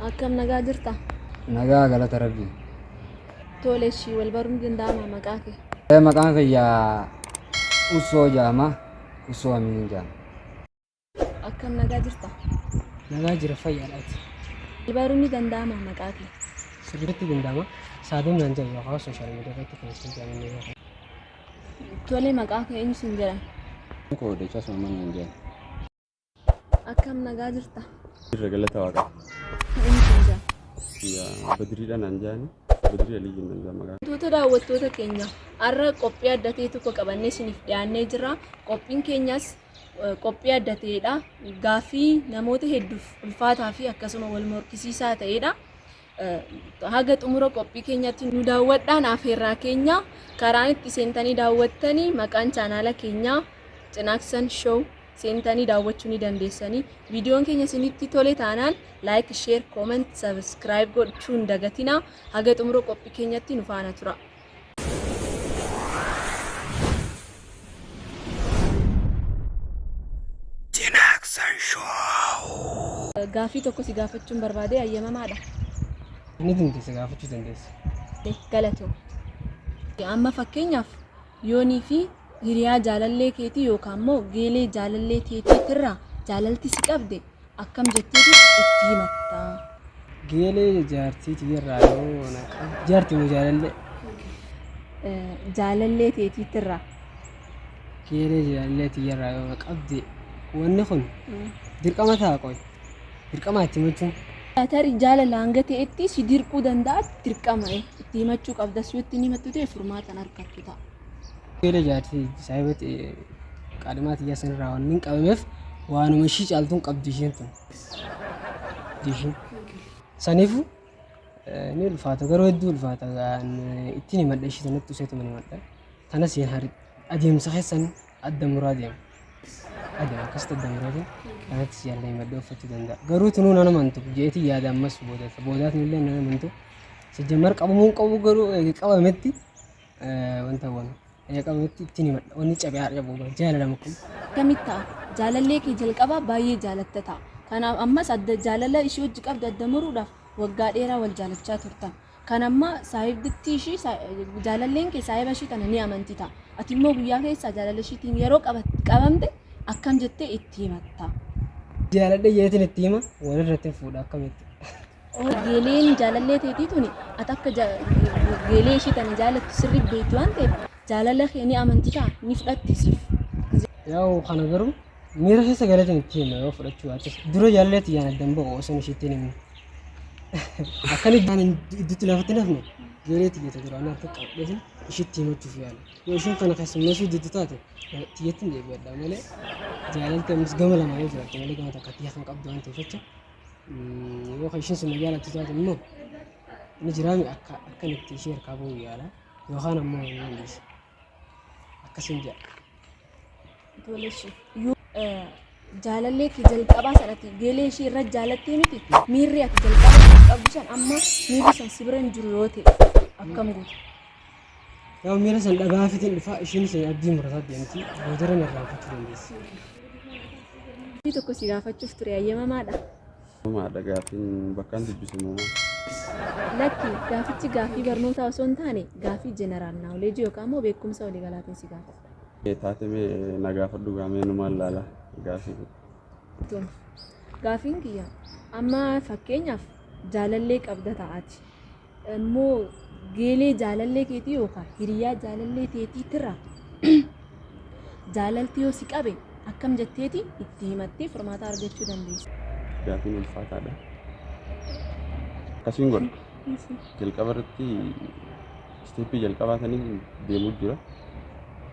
Akkam nagaa jirta? Nagaa galata Rabbii. Tole ishii wal baruun danda'ama maqaa kee? Maqaan kiyya Usoo jedhama. Usoo Amiin jedhama. Akkam nagaa jirta? Nagaa jira fayyaadhaati. Wal baruun ni danda'ama maqaa kee? Sirriitti danda'ama. Saadam naan jedhan yookaan sooshaal miidiyaa irratti kan isin jedhaman ni beekan. Tole maqaa kee eenyu siin jedhan? Koo Dachaas Maamman naan jedhan. Akkam nagaa jirta? Jirra galata waaqaa. Eenyu siin jedhan? Yaa Badiriidha naan jedhani. Badirii Aliyyi naan jedhan maqaan. Wantoota daawwattoota keenya har'a qophii adda ta'e tokko qabannee isiniif dhiyaannee jirra. Qophiin keenyas qophii adda ta'edha. Gaaffii namoota hedduuf ulfaataa fi akkasuma wal morkisiisaa ta'edha. Haga xumura qophii keenyatti nu daawwadhaan afeerraa keenya karaan itti seentanii daawwattanii maqaan chaanaala keenyaa Cinaaksan Show seentanii daawwachuu ni dandeessanii. Viidiyoon keenya isinitti tole taanaan like, share, comment, subscribe gochuu hin dagatinaa. Haga xumura qophii keenyatti nu faana tura. Gaaffii tokko si gaafachuun barbaade hayyamamaadha. Ni dandeessa gaafachuu dandeessa. Galatoo. Amma fakkeenyaaf yoonii fi hiriyaa jaalallee keetii yookaan immoo geelee jaalallee teetiitirraa jaalalti si qabde akkam jetteetu itti himatta? Geelee jaartii tiyyarraa yoo na qabde jaartii moo jaalallee? Jaalallee teetiitirraa. Geelee jaalallee tiyyarraa yoo na qabde wanni kun dirqama ta'a qoy. Dirqama itti himachuun. Tarii jaalala hanga ta'etti si dirquu danda'a dirqama itti himachuu qabdas yoo itti hin himattu ta'e furmaata hin argattu ta'a. Geelee jaartii saahiba qaadhimaa tiyyaa sanirraa wanni hin qabameef waanuma ishii caaltuun qabdi isheen tun. Ishiin. Saniifuu ni ulfaata garuu hedduu ulfaata ittiin himadha ishii sanatti useetuma himadha. Tanas hin adeemsa keessan adda muraa deema. Adeema akkasitti adda muraatiin kanatti si jaalala himadhee uffachuu danda'a. Garuu tunuu nan amantu jeetii yaada ammas booda boodaatiin illee nan amantu. Sijjamar qabamuu hin qabu garuu eega qabametti wanta waan eega qabametti ittiin himadha. Wanni cabee haadha cabuu jaalala mukkuma. Akkamitti ta'a? Jaalallee kee jalqabaa baay'ee jaalatta ta'a. Kanaaf ammas adda jaalala ishii wajji qabdu adda muruudhaaf waggaa dheeraa wal jaalachaa turtan. Kan amma saahibdittii ishii jaalalleen kee saahiba ishii tana ni amanti ta'a. Ati immoo guyyaa keessaa jaalala ishiitiin yeroo qabamte akkam jettee itti himatta? Jaaladhe jeetiin itti hima walirratti hin fuudha akkamitti. Geeleen jaalallee teetii tuni ati akka geelee ishii tana jaalattu sirrii beekti waan ta'eef jaalala kee ni amanti ta'a ni fudhatti siif. Yaa'u kana garuu miira keessa galeetiin itti hima yoo fudhachuu baattes dura jaalallee tiyyaan addan ba'u osoo ishiitti hin himne. Akkan iddaan idduutti lafatti hin hafne geelee tiyyata duraan harka qabadheetiin ishiitti himachuuf yaala. Yoo isheen kana keessummeessuu diddu taate tiyyatti hin deebi'adha malee jaalalti ammas gama lamaan yoo jiraatte malee gama takka tiyya kan qabdu waan ta'eef jecha yoo kan isheen sun na jaalattu taate immoo ni jiraami akka akkan itti ishee harkaa ba'u yaala yookaan ammoo ni dhiisa. Akkasiin jedha. Tole ishee. Yoo jaalallee kee jalqabaa san ati geelee ishee irra jaalattee miti miirri ati jalqaba qabdu san amma miirri san si bira hin jiru yoo ta'e akkam goota? Yoo miira san dhabaafitiin dhufaa isheen sun abdii murataa deemti boodarra na irraanfachuu dandeessi. Gaaffii tokko si gaafachuuf ture hayyamamaadha? Maadha gaaffiin bakkaan dubbise moo maal? Lakki gaafichi gaaffii barnootaa osoo hin taane gaaffii jeneraal naawuleejii yookaan immoo beekumsa waliigalaatiin si gaafadha. Taate mee na gaafadhu gaamee numaan laala gaaffii. Tun gaaffiin kiyya amma fakkeenyaaf jaalallee qabda ta'aati. Immoo geelee jaalallee keetii yookaan hiriyaa jaalallee teetiitirraa jaalalti yoo si qabe akkam jetteeti itti himattee furmaata argachuu dandeessa. Gaaffiin ulfaataadha. Akkasiin godha. Jalqaba irratti isteeppii jalqabaa saniin deemuu jira.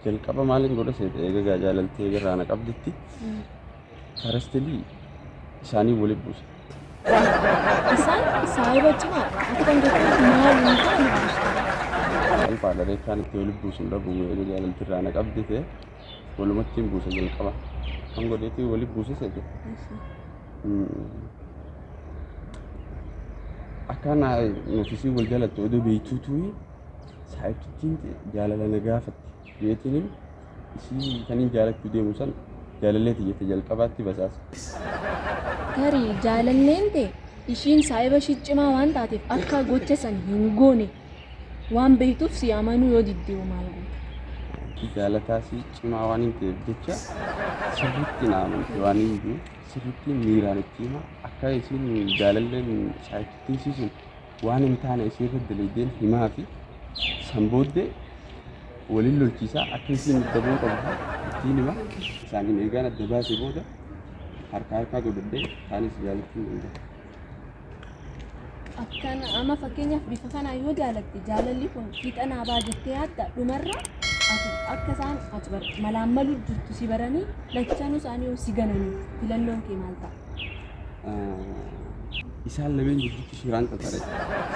Jalqaba maaliin godha seete eega jaalaltee eega irraa na qabditti Firstly isaanii wali buusa. Isaan saahiba cimaadha. Akkam jechuun maal hin taane buusta. Salphaadha reekkaan itti wali buusu hin dhabu eega jaalalti irraa na qabdi ta'e walumatti hin buusa jalqaba. Kan godheetii wali buuse seete. Akka na nuuf isii wal jaalattu odoo beektuutu saahibtittiin jaalala na gaafatti jeetiin Isii kanin jaalachuu deemu san jaalallee tiyya ta jalqabaatti basaasa. Tarii jaalalleen tee Ishiin saahiba ishii cimaa waan taateef akka gocha san hin goone waan beektuuf si amanuu yoo didde hoo maal goota? Jaalataa isii cimaa waan hin ta'eef jecha sirriitti na amanti waan hin jiru sirriitti miiraan itti hima akka isiin jaalalleen saahibtittiin isii sun waan hin taane isii irra dalaydeen himaa fi san booddee waliin lolchiisaa akka isiin adda ba'uu qabdu ittiin hima isaaniin eegaan adda baase booda harka harkaa godhadhee taanis jaalachuu hin danda'a. Akkana amma fakkeenyaaf bifa kanaan yoo jaalatte jaalalli kun fiixa naa ba'a jettee yaadda dhumarra ati akka isaan ati bar malaan maluu jirtu si baranii lachanuu isaanii yoo si gananii filannoon kee maal ta'a? Isaan lameen gidduutti shiraan xaxare.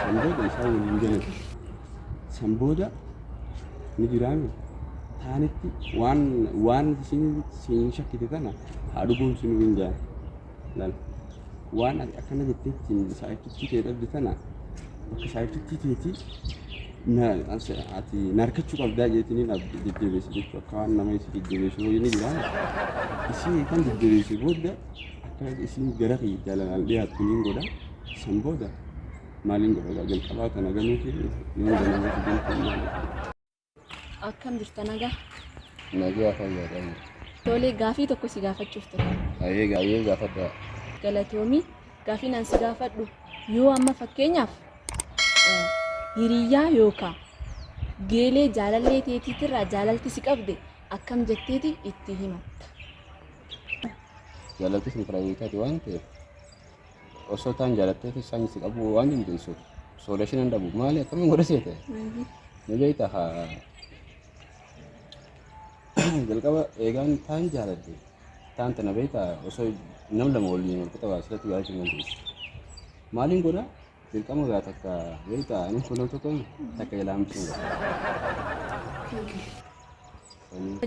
San booda isaan waliin galan. San booda ni jiraame taanitti waan waan isin siin shakkite tana haa dhugoomsinu hin jaan. Laal waan ati akkana jettee ittiin saayibtittii tee dhabde tana bakka saayibtittii teetii na ati na harkachuu qabdaa jeetiniin jajjabeessa jechuudha. Akka waan nama isii jajjabeessu wayii ni jiraame. Isii kan jajjabeesse booda akka isiin gara kiyya jaalalaan dhiyaattu niin godha. San booda maaliin godha egaa jalqabaa tana ganuu fi yoon ganama si gantu maali. Akkam jirta nagaa? Nagaa fayyaadha. Tolee gaafii tokko si gaafachuuf ture. Hayyee hayyee gaafadhaa. Galatoomii gaafiin an si gaafadhu yoo amma fakkeenyaaf hiriyyaa yookaa geelee jaalallee teetiitirraa jaalalti si qabde akkam jetteeti itti himatta? Jaalalti sun karaa hiikaati waan ta'eef osoo taan jaalattee isaan si qabuu waan dandeessuuf soolashin hin dhabu maali akkamiin godha seete ni beekta haa jalqaba eegaan taan jaaladhe taan tana beekta osoo nam lama waliin wal qixa baasirratti jaalachuu hin dandeessu maaliin godha dirqama gaa takka beekta ani kun tokko takka jalaa hambisuun godha.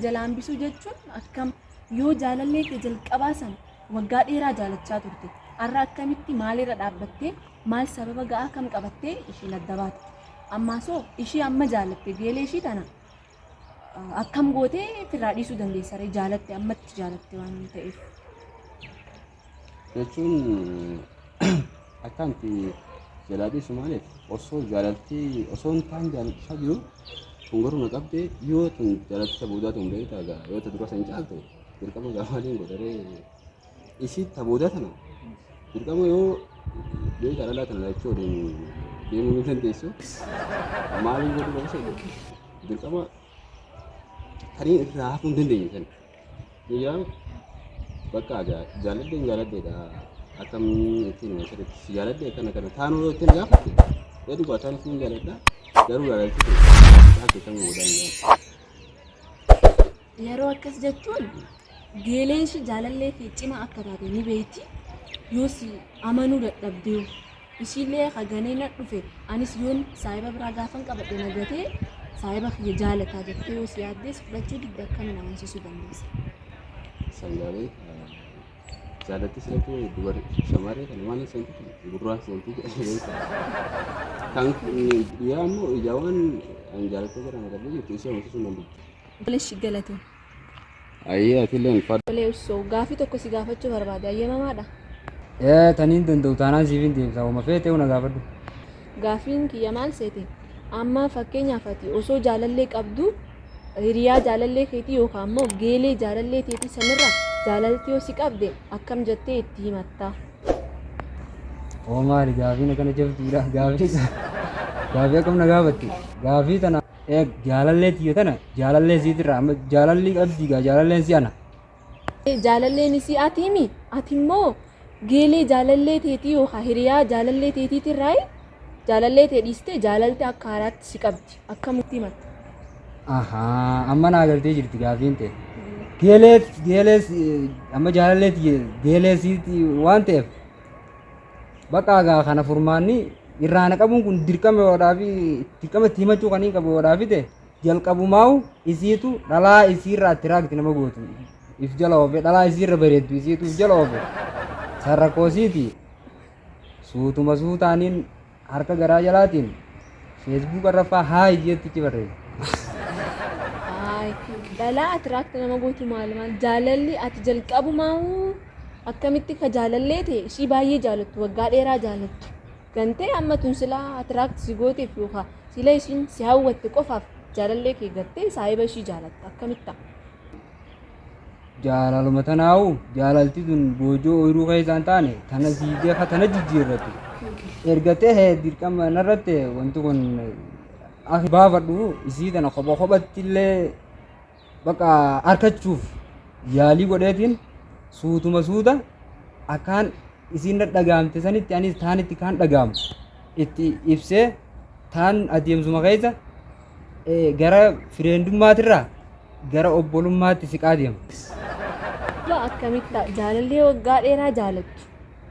Jalaa hambisuu jechuun akkam yoo jaalallee kee jalqabaa sana waggaa dheeraa jaalachaa turte har'a akkamitti maalirra dhaabbattee maal sababa ga'aa kam qabattee ishiin adda baate ammaasoo ishii amma jaalatte geelee ishii tana akkam gootee firraa dhiisuu dandeessa ree jaalatte ammatti jaalatte waan ta'eef. Jechuun akka anti jalaa dhiisu maaliif osoo jaalaltii osoo hin taan jaalachaa jiru tun garuu na qabde yoo tun jaalaltii ta boodaa tun beektaa gaa yoo ta dura san caalte dirqama gaa maaliin godharee isii ta boodaa tana dirqama yoo beektaa dhalaa tana lachuu waliin deemuu hin dandeessu maaliin godhuu qaba seete dirqama tarii irraa hafuu hin dandeenye sana. Guyyaa bakka jaaladheen jaaladheedha. Akkam ittiin hima sirriitti si jaaladhe akkana kana taanuu yoo ittiin gaafatte yoo dhugaa taan isin jaaladha garuu jaalalti kun caaltu kan godhaa hin jaalladhu. Yeroo akkas jettuun geeleen ishii jaalallee kee cimaa akka taate ni beekti. Yoo si amanuu dadhabdee ishiillee haganee na dhufe anis yoon saahiba biraa gaafan qabadhe na gatee saahiba kiyya jaalataa jettee yoo si yaaddees fudhachuu didde akkamiin amansiisuu dandeessa? Sangaalee jaalatti silatti dubar shamarree kana maal seenti gurraan seenti jedhanii kan dhiiraa immoo ija waan an jaalattee gara na qabdee jirtu ishee amansiisuu nan didde. Tole ishi galatoomi. Ayyee atillee ulfaadhu. Tole ussoo gaafii tokko si gaafachuu barbaade hayyamamaadha? Ee taniin danda'u taanaan siifin deebisa woma feetehu na gaafadhu. Gaafiin kiyya maal seete amma fakkeenyaaf ati osoo jaalallee qabdu hiriyaa jaalallee keetii yookaan immoo geelee jaalallee teetii sanirra jaalalti yoo si qabde akkam jettee itti himatta? Oo maali gaafiin akkana jabduudha gaafii gaafii akkam na gaafatte gaafii tana Eeg jaalallee tiyya tana jaalallee isiitirraa amma jaalalli qabdii gaa jaalalleen si ana. Jaalalleen isii atiimi ati immoo geelee jaalallee teetii yookaan hiriyaa jaalallee teetiitirraa jaalallee tee dhiistee jaalalte akka haaraatti si qabdi akkamitti himatta? Ahaa amma naa galtee jirti gaafiin tee. Geelee geelee amma jaalallee tiyya geelee isiitii waan ta'eef Baqaa gaa kana furmaanni irraa na qabuun kun dirqama yoodhaafi dirqama itti himachuu kan hin qabu yoodhaafi ta'e jalqabumaawu isiitu dhalaa isiirraa attiraakti nama gootu if jala oofe dhalaa isiirra bareeddu isiitu if jala oofe san rakkoo isiiti suutuma suutaaniin harka garaa jalaatiin feesbuuka irra faa haay jettichi barreessa. Haay dhalaa atiraakti nama gootu maal maal jaalalli ati jalqabumaawu Akkamitti ka jaalallee ta'e ishii baay'ee jaalattu waggaa dheeraa jaalattu gantee amma tun silaa atiraakt si gooteef yookaan sila ishiin si hawwatte qofaaf jaalallee kee gattee saahiba ishii jaalatta akkamitti ta'a? Jaalaluma tanaawu jaalalti tun boojoo ooyiruu keessa hin taane tana fiigee ka tana jijjiirratu. Erga ta'e dirqama narratti wanti kun akka baafadhu isii tana kopha kophatti illee bakka arkachuuf yaalii godheetiin suutuma suuta akkaan isiin dhagaamte sanitti anis taanitti kaan dhagaamu itti ibsee taan adeemsuma keessa gara fireendummaatirraa gara obbolummaatti siqaa deema. Akkamitti jaalallee waggaa dheeraa jaalattu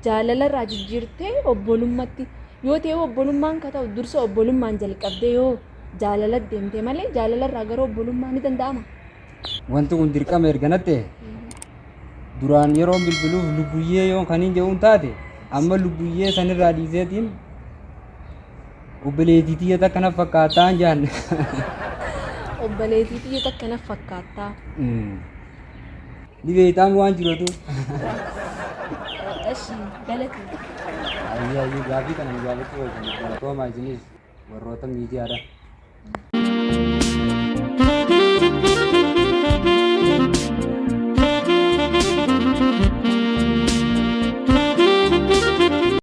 jaalalarraa jijjiirtee obbolummaatti yoo ta'e obbolummaan ka ta'u dursa obbolummaan jalqabdee yoo jaalala deemte malee jaalalarraa gara obbolummaa ni danda'ama. Wanti kun dirqama erga natti duraan yeroo bilbiluuf lubbuyyee yoo kan hin jedhuun taate amma lubbuyyee sanirraa dhiiseetiin obboleettii tiyya takka na fakkaataa jaan. Obboleettii tiyya takka na fakkaattaa. Ni beektaan waan jirutu. Eshi galatee. Ayyee ayyee, gaaffii kana nu gaafachuu keessan galatoomaa isinis warroota miidiyaadha.